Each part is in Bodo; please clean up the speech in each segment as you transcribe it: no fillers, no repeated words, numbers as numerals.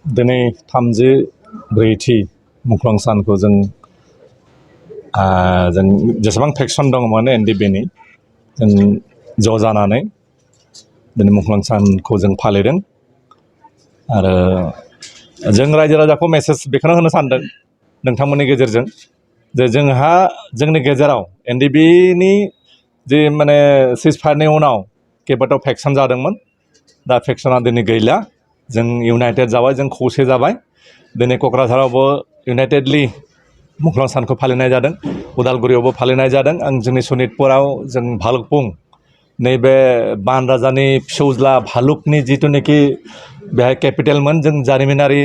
दिनै 34थि मुंख्लं सानखौ जों जेसेबां फेक्सन दङमोन एनडिबिनि जों ज' जानानै दिनै मुंख्लं सानखौ जों फालिदों आरो जों रायजो राजाखौ मेसेज बेखौनो होनो सानदों नोंथांमोननि गेजेरजों जे जोंहा जोंनि गेजेराव एनडिबिनि जे माने सिजफायारनि उनाव केबाटाव फेक्सन जादोंमोन दा फेक्सना दिनै गैला जों इउनाइटेड जाबाय जों खौसे जाबाय दिनै क'क्राझारावबो इउनाइटेडलि मुंख्लं सानखौ फालिनाय जादों उदालगुरियावबो फालिनाय जादों आं जोंनि सनितपुराव जों भालुकपुं नैबे बान राजानि फिसौज्ला भालुकनि जिथुनाखि बेहाय केपिटेलमोन जों जारिमिनारि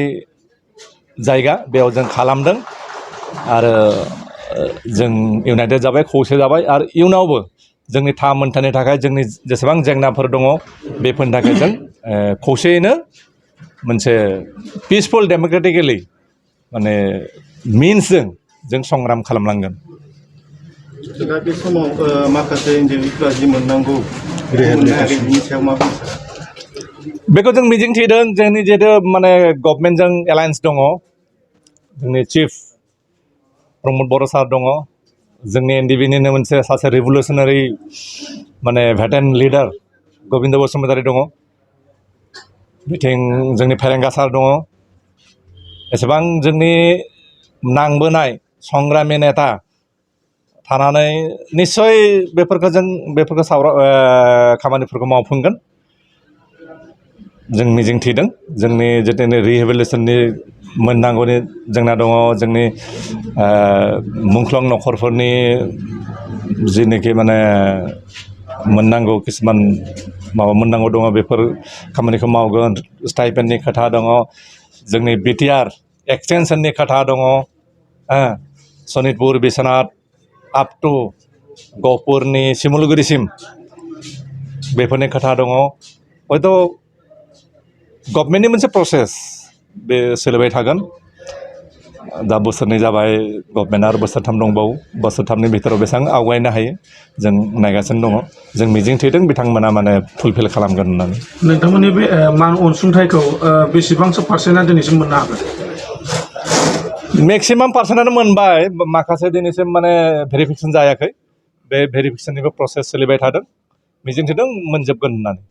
जायगा बेयाव जों खालामदों आरो जों इउनाइटेड जाबाय खौसे जाबाय आरो इयुनावबो जोंनि थाम मोनथायनि थाखाय जोंनि जेसेबां जेंनाफोर दङ बेफोरनि थाखाय जों खौसेयैनो मोनसे पिसफुल डेम'क्रेटिकेलि माने मिन्सजों जों संग्राम खालामलांगोन दा बे समाव माखासे एनडिबिफ्रा जि मोननांगौ बेनि सायाव मा बुंनो बेखौ जों मिजिंथिदों जोंनि जिहेतु माने गभर्नमेन्टजों एलायन्स दङ जोंनि चिफ प्रमद बर' सार दङ जोंनि एनडिबिनिनो मोनसे सासे रिभलिउसनारि माने भेटेन लिडार गबिन्द बसुमतारी दङ बिथिं जोंनि फेरेंगा सार दङ एसेबां जोंनि नांबोनाय संग्रामि नेता थानानै निस्सय बेफोरखौ खामानिफोरखौ मावफुंगोन जों मिजिंथिदों जोंनि जितुनि रिहेबिलिटेसननि मोननांगौनि जोंना दङ जोंनि मुंख्लं नखरफोरनि जिनोखि माने मोननांगौ किसुमान माबा मोननांगौ दङ बेफोर खामानिखौ मावगोन स्टाइपेन्डनि खोथा दङ जोंनि बिटिआर एक्सटेनसननि खोथा दङ सनितपुर बिश्वनाथ आप टु गहपुरनि सिमुलुगुरिसिम बेफोरनि खोथा दङ हयथ' गभर्नमेन्टनि मोनसे प्रसेस बे सोलिबाय थागोन दा बोसोरनै जाबाय गभर्नमेन्टआ आरो बोसोरथाम दंबावो बोसोरथामनि भितराव बेसेबां आवगायनो हायो जों नायगासिनो दङ जों मिजिंथिदों बिथांमोना माने फुलफिल खालामगोन होननानै नोंथांमोननि बे मान अनसुंथाइखौ बेसेबांसो पार्सेन्टआ दिनैसिम मोननो हागोन मेक्सिमाम पार्सेन्टआनो मोनबाय माखासे दिनैसिम माने भेरिफिकेसन जायाखै बे भेरिफिकेसननिबो प्रसेस सोलिबाय थादों मिजिंथिदों मोनजोबगोन होननानै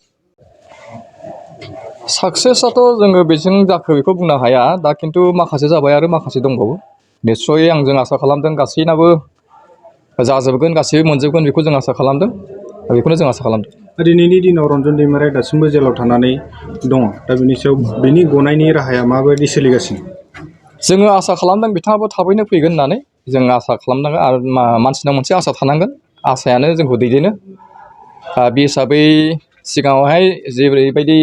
साक्सेसआथ' जोङो बेजों जाखो बेखौ बुंनो हाया दा खिन्थु माखासे जाबाय आरो माखासे दंबावो निस्सय जों आसा खालामदों गासैनाबो जाजोबगोन गासैबो मोनजोबगोन बेखौ जों आसा खालामदों बेखौनो जों आसा खालामदों दिनैनि दिनाव रन्जन दैमारिया दासिमबो जेलाव थानानै दङ दा बेनि सायाव बेनि गनायनि राहाया माबायदि सोलिगासिनो जोङो आसा खालामदों बिथाङाबो थाबैनो फैगोन होननानै जों आसा खालामनांगोन आरो मानसिनाव मोनसे आसा थानांगोन आसायानो जोंखौ दैदेनो बे हिसाबै सिगाङावहाय जेरैबायदि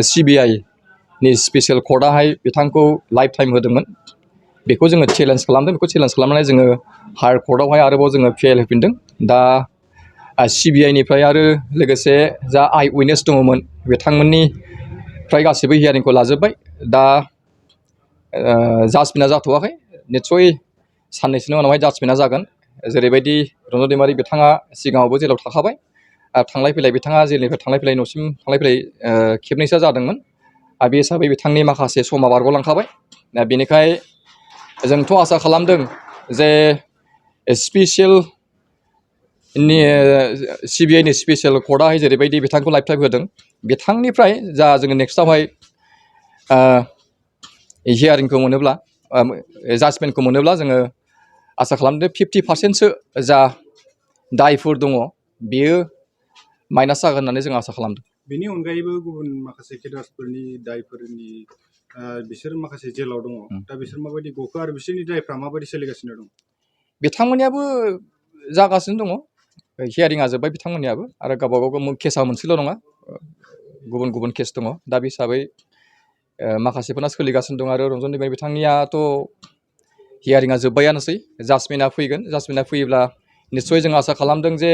सिबिआइनि स्पेसियेल कर्टआहाय बिथांखौ लाइफ टाइम होदोंमोन बेखौ जोङो चेलेन्ज खालामदों बेखौ चेलेन्ज खालामनानै जोङो हायार कर्टआवहाय आरोबाव जोङो पिएल होफिनदों दा सिबिआइनिफ्राय आरो लोगोसे जा आइ उइटनेस दङमोन बिथांमोननिफ्राय गासैबो हियारिंखौ लाजोब्बाय दा जाजमेन्टआ जाथ'वाखै निस्सय साननैसोनि उनावहाय जाजमेन्टआ जागोन जेरैबायदि रन्जन दैमारि बिथाङा सिगाङावबो जेलाव थाखाबाय थांलाय फैलाय बिथाङा जेलनिफ्राय थांलाय फैलाय न'सिम थांलाय फैलाय खेबनैसो जादोंमोन आरो बे हिसाबै बिथांनि माखासे समा बारग'लांखाबाय दा बेनिखाय जोंथ' आसा खालामदों जे स्पेसियेल सिबिआइनि स्पेसियेल कर्टआहाय जेरैबायदि बिथांखौ लाइफ टाइम होदों बिथांनिफ्राय जा जोङो नेक्स्टआवहाय हियारिंखौ मोनोब्ला जाजमेन्टखौ मोनोब्ला जोङो आसा खालामदों 50%सो जा दायफोर दङ बेयो माइनास जागोन होननानै जों आसा खालामदों बेनि अनगायैबो गुबुन माखासे केडार्सफोरनि दायफोरनि बिसोर माखासे जेलाव दङ दा बिसोर माबायदि गखो आरो बिसोरनि दायफ्रा माबायदि सोलिगासिनो दं बिथांमोननियाबो जागासिनो दङ हियारिंआ जोब्बाय बिथांमोननियाबो आरो गावबा गाव केसा मोनसेल' नङा गुबुन गुबुन केस दङ दा बे हिसाबै माखासेफोरना सोलिगासिनो दं आरो रन्जन दैमारि बिथांनियाथ' हियारिंआ जोब्बायानोसै जाजमेन्टआ फैगोन जाजमेन्टआ फैयोब्ला निस्सय जों आसा खालामदों जे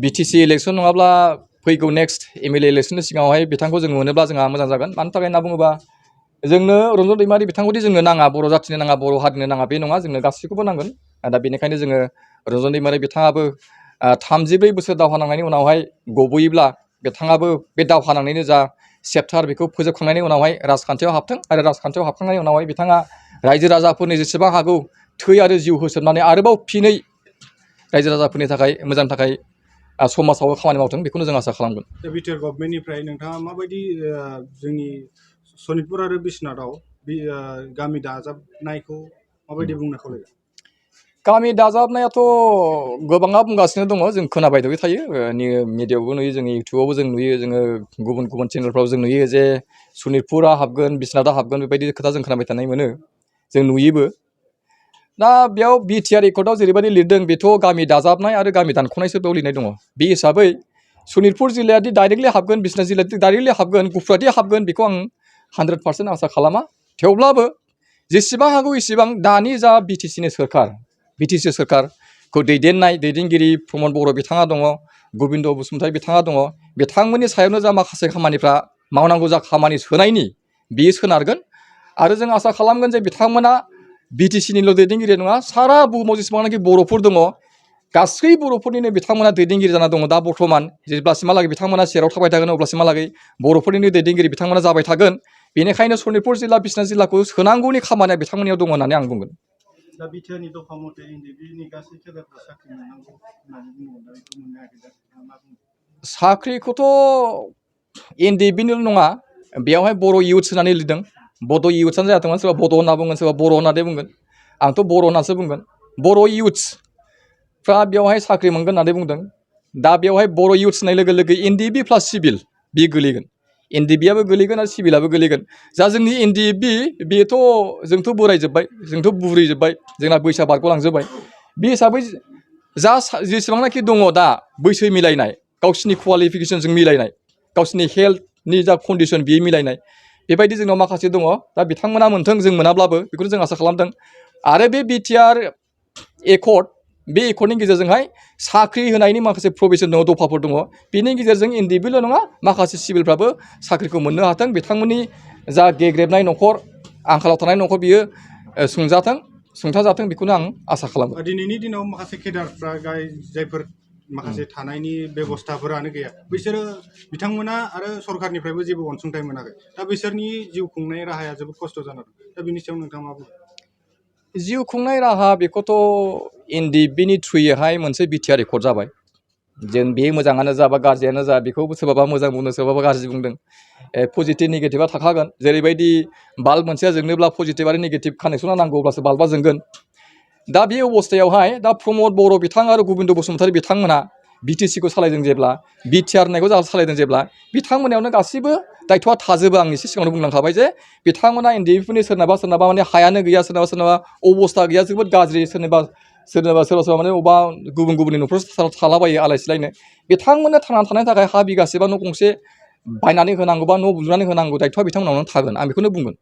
बिटिसि इलेक्सन नङाब्ला फैगौ नेक्स्ट एमएलए इलेक्सननि सिगाङावहाय बिथांखौ जों मोनोब्ला जोंहा मोजां जागोन मानि थाखाय होनना बुङोबा जोंनो रन्जन दैमारि बिथांखौदि जोंनो नाङा बर' जाथिनो नाङा बर' हारिनो नाङा बे नङा जोंनो गासैखौबो नांगोन दा बेनिखायनो जोङो रन्जन दैमारि बिथाङाबो 34 बोसोर दावहा नांनायनि उनावहाय गबोयोब्ला बिथाङाबो बे दावहा नांनायनि जा चेप्टार बेखौ फोजोबखांनायनि उनावहाय राजखान्थियाव हाबथों आरो राजखान्थियाव हाबखांनायनि उनावहाय बिथाङा रायजो राजाफोरनि जेसेबां हागौ थै आरो जिउ होसोमनानै आरोबाव फिनै रायजो राजाफोरनि थाखाय मोजांनि थाखाय समाजाव खामानि मावथों बेखौनो जों आसा खालामगोन। दा बिटिआर गभर्नमेन्टनिफ्राय नोंथाङा माबायदि जोंनि सनितपुर आरो बिश्वनाथाव गामि दाजाबनायखौ माबायदि बुंनो खावलायगोन? गामि दाजाबनायाथ' गोबाङा बुंगासिनो दङ, जों खोनाबाय थायो मिडियायावबो नुयो, जोंनि इउटुबावबो जों नुयो, जोङो गुबुन गुबुन चेनेलफ्राव जों नुयो जे सनितपुरा हाबगोन बिश्वनाथआ हाबगोन बेबायदि खोथा जों खोनाबाय थानाय मोनो, जों नुयोबो। दा बेयाव बिटिआर एकर्डआव जेरैबायदि लिरदों बेथ' गामि दाजाबनाय आरो गामि दानख'नायसो बेयाव लिरनाय दङ। बे हिसाबै सनितपुर जिल्लायादि डाइरेक्टलि हाबगोन, बिश्वनाथ जिल्लायादि डाइरेक्टलि हाबगोन, गुफुरादि हाबगोन बेखौ आं 100% आसा खालामा। थेवब्लाबो जेसेबां हागौ इसेबां दानि जा बिटिसिनि सोरखार, बिटिसि सोरखारखौ दैदेनगिरि प्रमद बर' बिथाङा दङ, गबिन्द बसुमतारी बिथाङा दङ, बिथांमोननि सायावनो जा माखासे खामानिफ्रा मावनांगौ जा खामानि सोनायनि बेयो सोनारगोन। आरो जों आसा खालामगोन जे बिथांमोना बिटिसिनिल' दैदेनगिरि नङा, सारा बुहुमाव जेसेबांनाखि बर'फोर दङ गासै बर'फोरनिनो बिथांमोना दैदेनगिरि जाना दङ। दा बर्थमान जेब्लासिमहालागै बिथांमोना सेराव थाबाय थागोन अब्लासिमहालागै बर'फोरनिनो दैदेनगिरि बिथांमोना जाबाय थागोन। बेनिखायनो सनितपुर जिल्ला बिश्वनाथ जिल्लाखौ सोनांगौनि खामानिया बिथांमोननियाव दङ होननानै आं बुंगोन। दा बिटिआरनि दफा मथे एनडिएफबिनि गासै केडारफ्रा साख्रि मोननांगौ होननानै बुङो, दा बेखौ मोननो हायाखै, दा मा बुङो? साख्रिखौथ' एनडिएफबिनिल' नङा, बेयावहाय बर' इयुथ्स होननानै लिरदों। बड' इयुथ्सआनो जायाथों सोरबा बड' होनना बुंगोन, सोरबा बर' होननानै बुंगोन, आंथ' बर' होननासो बुंगोन। बर' इयुथ्सफ्रा बेवहाय साख्रि मोनगोन होननानै बुंदों। दा बेवहाय बर' इयुथ्स होननाय लोगो लोगो एनडिएफबि प्लास सिभिल बे गोलैगोन, एनडिएफबिआबो गोलैगोन आरो सिभिलाबो गोलैगोन। जा जोंनि एनडिएफबि बेथ' जोंथ' बोरायजोब्बाय, जोंथ' बुरैजोब्बाय, जोंना बैसोआ बारग'लांजोब्बाय। बे हिसाबै जा जेसेबांनाखि दङ दा बैसो मिलायनाय, गावसिनि क्वालिफिकेसनजों मिलायनाय, गावसिनि हेल्थनि जा कन्डिसन बियो मिलायनाय, बेबायदि जोंनाव माखासे दङ। दा बिथांमोना मोन्थों, जों मोनाब्लाबो बेखौनो जों आसा खालामदों। आरो बे बिटिआर एकर्ड, बे एकर्डनि गेजेरजोंहाय साख्रि होनायनि माखासे प्रभिजन दङ, दफाफोर दङ। बेनि गेजेरजों एनडिएफबिल' नङा, माखासे सिभिलफ्राबो साख्रिखौ मोननो हाथों, बिथांमोननि जा गेग्रेबनाय न'खर, आंखालाव थानाय न'खर बियो सुंथाजाथों बेखौनो आं आसा खालामो। दिनैनि दिनाव माखासे केडारफ्रा जायफोर माखासे थानायनि बेबस्थाफोरानो गैया, बिसोरो बिथांमोना आरो सरखारनिफ्रायबो जेबो अनसुंथाइ मोनाखै। दा बिसोरनि जिउ खुंनाय राहाया जोबोद खस्थ' जाना दं। दा बिनि सायाव नोंथाङा मा बुङो? जिउ खुंनाय राहा बेखौथ' एनडिएफबिनि थ्रुयैहाय मोनसे बिटिआर एकर्ड जाबाय। जों बे मोजाङानो जा बा गाज्रियानो जा बेखौ सोरबाबा मोजां बुंदों, सोरबाबा गाज्रि बुंदों। पजिटिभ नेगेटिभआ थाखागोन। जेरैबायदि बाल्ब मोनसेया जोंनोब्ला पजिटिभ आरो नेगेटिभ कानेक्सना नांगौ, अब्लासो बाल्बआ जोंगोन। दा बे अबस्थायावहाय दा प्रमद बर' बिथां आरो गबिन्द बसुमतारी बिथांमोना बिटिसिखौ सालायदों जेब्ला, बिटिआर होननायखौ जोंहा सालायदों जेब्ला, बिथांमोनावनो गासैबो दायथ'आ थाजोबो। आं एसे सिगाङावनो बुंलांखाबाय जे बिथांमोना एनडिएफबिनि सोरनाबा माने हायानो गैया, सोरनाबा अबस्था गैया, जोबोद गाज्रि, सोरबा माने अबेबा गुबुननि न'खराव थालाबायो आलाय सिलायनो। बिथांमोननो थांनानै थानायनि थाखाय हा बिगासे बा न' गंसे बायनानै होनांगौ बा न' लुनानै होनांगौ दायथ'आ बिथांमोनावनो थागोन, आं बेखौनो बुंगोन।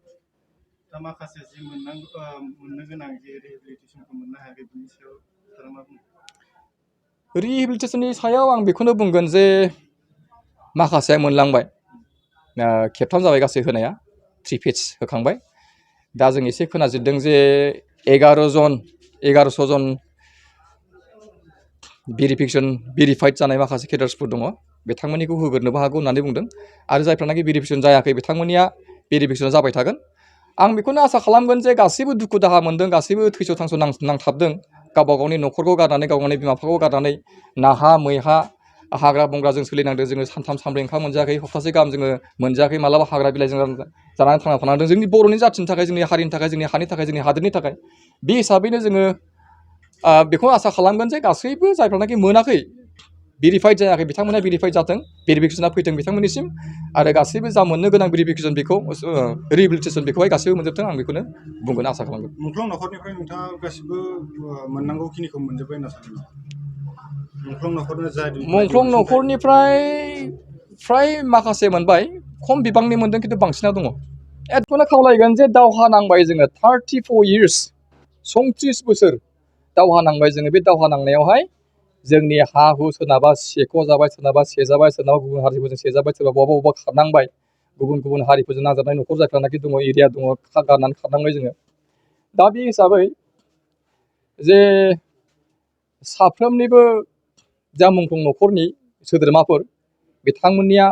दा माखासे जि मोननो गोनां जे रिहेबिलिटेसनखौ मोननो हायाखै, बिनि सायाव नोंथाङा मा बुङो? रिहेबिलिटेसननि सायाव आं बेखौनो बुंगोन जे माखासेया मोनलांबाय, खेबथाम जाबाय गासै होनाया, 3 फेज होखांबाय। दा जों एसे खोनाजोबदों जे 1100 जन भेरिफाइड जानाय माखासे केडार्सफोर दङ, बिथांमोननिखौ होग्रोनोबो हागौ होननानै बुंदों। आरो जायफ्रानाखि भेरिफिकेसन जायाखै बिथांमोननिया भेरिफिकेसन जाबाय थागोन। आं बेखौनो आसा खालामगोन जे गासैबो दुखु दाहा मोनदों, गासैबो थैस' थांस' नांथाबदों, गावबा गावनि न'खरखौ गारनानै, गाव गावनि बिमा बिफाखौ गारनानै नाहा मैहा हाग्रा बंग्राजों सोलिनांदों। जोङो सानथाम सानब्रै ओंखाम मोनजायाखै, हप्तासे गाहाम जोङो मोनजायाखै, मालाबा हाग्रा बिलाइजों जानानै थांना थानांदों। जोंनि बर'नि जाथिनि थाखाय, जोंनि हारिनि थाखाय, जोंनि हानि थाखाय, जोंनि हादोरनि थाखाय। बे हिसाबैनो जोङो बेखौ आसा खालामगोन जे गासैबो जायफ्रानाखि मोनाखै, भेरिफाइड जायाखै, बिथांमोना भेरिफाइड जाथों, भेरिफिकेसना फैथों बिथांमोननिसिम। आरो गासैबो जा मोननो गोनां भेरिफिकेसन बेखौ रिहेबिलिटेसन बेखौहाय गासैबो मोनजोबथों, आं बेखौनो बुंगोन, आसा खालामगोन। मुंख्लं न'खरनिफ्राय नोंथाङा गासिबो मोननांगौखिनिखौ मोनजोब्बाय होनना सानो? मुंख्लं न'खरनो मुंख्लं न'खरनिफ्राय फ्राय माखासे मोनबाय, खम बिबांनि मोनदों, खिन्थु बांसिना दङ। एखौनो खावलायगोन जे दावहा नांबाय जोङो 34 इयार्स, 34 बोसोर दावहा नांबाय जोङो। बे दावहा नांनायावहाय जोंनि हा हु सोरनाबा सेख' जाबाय, सोरनाबा सेजाबाय, सोरनाबा गुबुन हारिफोरजों सेजाबाय, सोरबा बबेबा खारनांबाय, गुबुन हारिफोरजों नांजाबनाय न'खर जायफ्रानाखि दङ, एरिया दङ, गारनानै खारनांबाय जोङो। दा बे हिसाबै जे साफ्रोमनिबो जा मुंख्लं न'खरनि सोद्रोमाफोर, बिथांमोननिया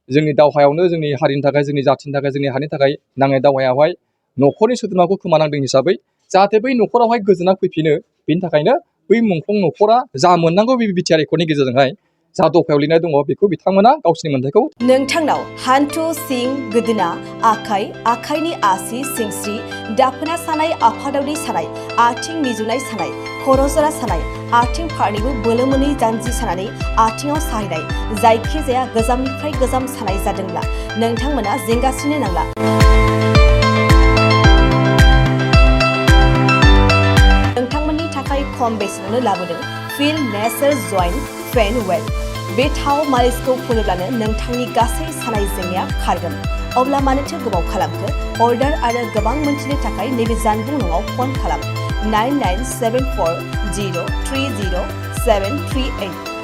जोंनि दावहायावनो जोंनि हारिनि थाखाय जोंनि जाथिनि थाखाय जोंनि हारिनि थाखाय नांनाय दावहायावहाय न'खरनि सोद्रोमाखौ खोमानांदों हिसाबै जाहाथे बै न'खरावहाय गोजोना फैफिनो बेनि थाखायनो बै मुंख्लं न'खरा जा मोननांगौ बे बिटिआर एकर्डनि गेजेरजोंहाय जा दफायाव लिरनाय दङ बेखौ बिथांमोना गावसिनि मोन्थायखौ नोंथांनाव हान्थु सिं गोदोना आखाइनि आसि सिंस्रि दाफोना सानाय आफादावनि सानाय आथिं मिजुनाय सानाय खर' जरा सानाय आथिं फारनैबो बोलो मोनै जानजि सानानै आथिङाव साहैनाय जायखिजाया गोजामनिफ्राय गोजाम सानाय जादोंब्ला नोंथांमोना जिंगासिनो नांला। नोंथांमोननि थाखाय खम बेसेनावनो लाबोदों फिल नेचार जइन्ट पेन वेल। बे थाव मालिसखौ फुनोब्लानो नोंथांनि गासै सानाय जेंनाया खारगोन। अब्ला मानोथो गोबाव खालामखो? अर्डार आरो गोबां मोनथिनो थाखाय नैबे जानबुं नङाव फन खालाम 9974030738।